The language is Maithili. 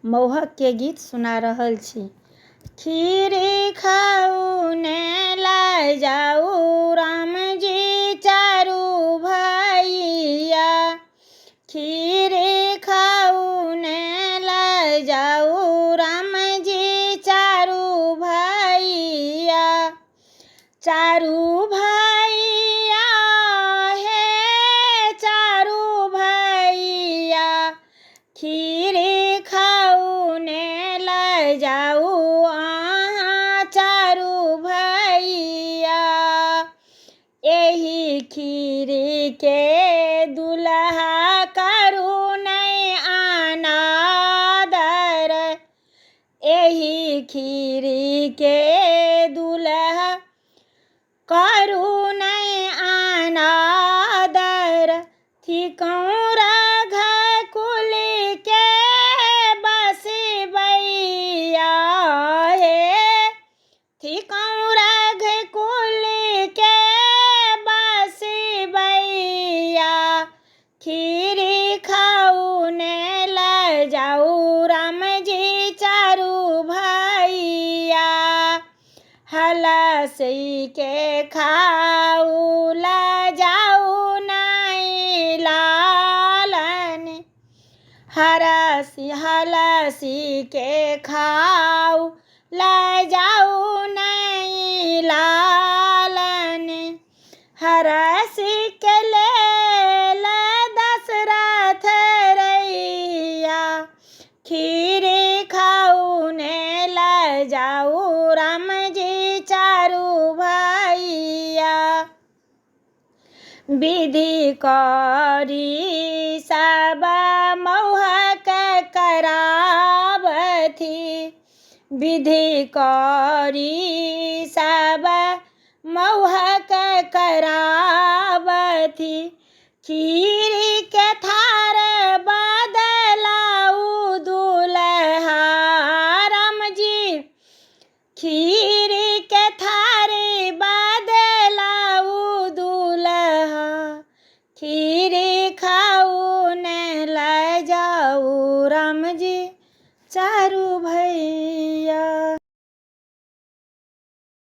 मौहकके गीत सुना रहल छी। खीर खाउ ने लऽ जाउ रामजी चारू भैया, खीर खाउ ने लऽ जाउ रामजी चारू भैया, चारू भैया हे चारू भैया, खीर खाउ ने लऽ जाउ अहाँ चारू भैया। एहि खीरके दुल्हा करू नहि अनादर, एहि खीरके दुल्हा करू नहि अनादर, थिकहुँ रघुकुलके बसबैया हे, थिकहुँ रघुकुलके बसबैया, खीर खाउ ने लऽ जाउ रामजी चारू भैया। हलसीके खाउ लऽ जाउ नहि लालन, हरसी हलसीके खाउ लऽ जाउ नहि लालन, हरसीके लेल दशरथ रैया, खीर खाउ ने लऽ जाउ रामजी चारू भैया। विधि करी सब मौहक कराबथि, विधि करी सब मौहक कराबथि, खीरके थार बदलाउ दुल्हा रामजी, खीर